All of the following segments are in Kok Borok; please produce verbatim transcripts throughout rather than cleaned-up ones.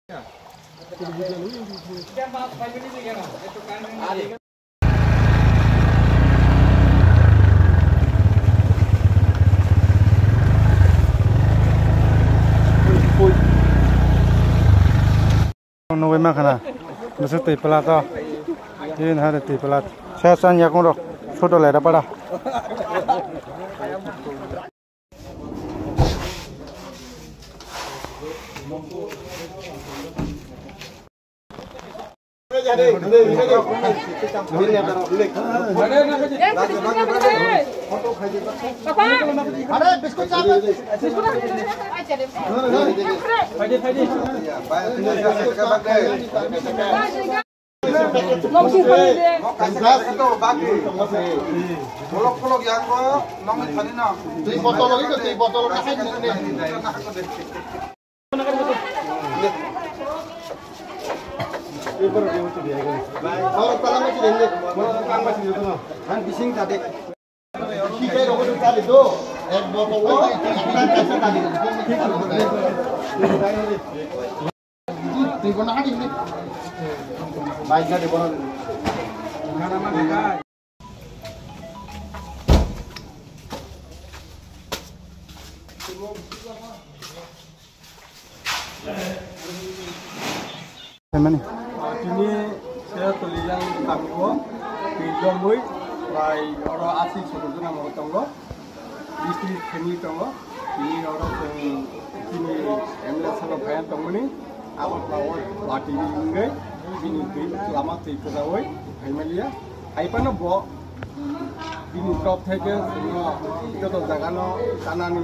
Nugui mankha na, bwswk twi pla to, twi nahari twi pla. Sa san yakung rok, soto lera pada. Tini se Tolilang kamio twi jomwi bai oro asi soto jona mo tongo. Bisi thani tongo. Tini oro chwng chini M L A salo phaiya tongmani. Abo tao party ni wngwi bini twi lama twi kwjaui phaimaliya. Haiphano bo bini top theke chwngno joto jagano kanani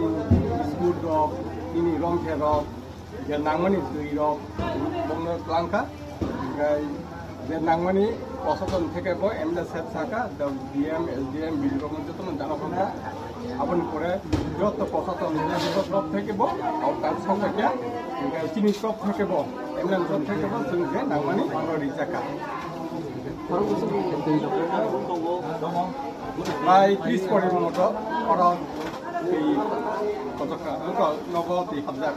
school rok, bini romthe rok, je nangmani twi rok bongno twlangkha. Hingkhai je nangmani prosason theke bo M L A sep saka, the D M, S D M, B D O rokno jotono dano hwnka. Aboni pore joto prosason joto top theke bo outer sok kha. Hingkhai chini top theke bo, M L A top theke bo chwng je nangmani oro rijaka. Bai tris pori moto oro twi kotoka nogo twi habjak.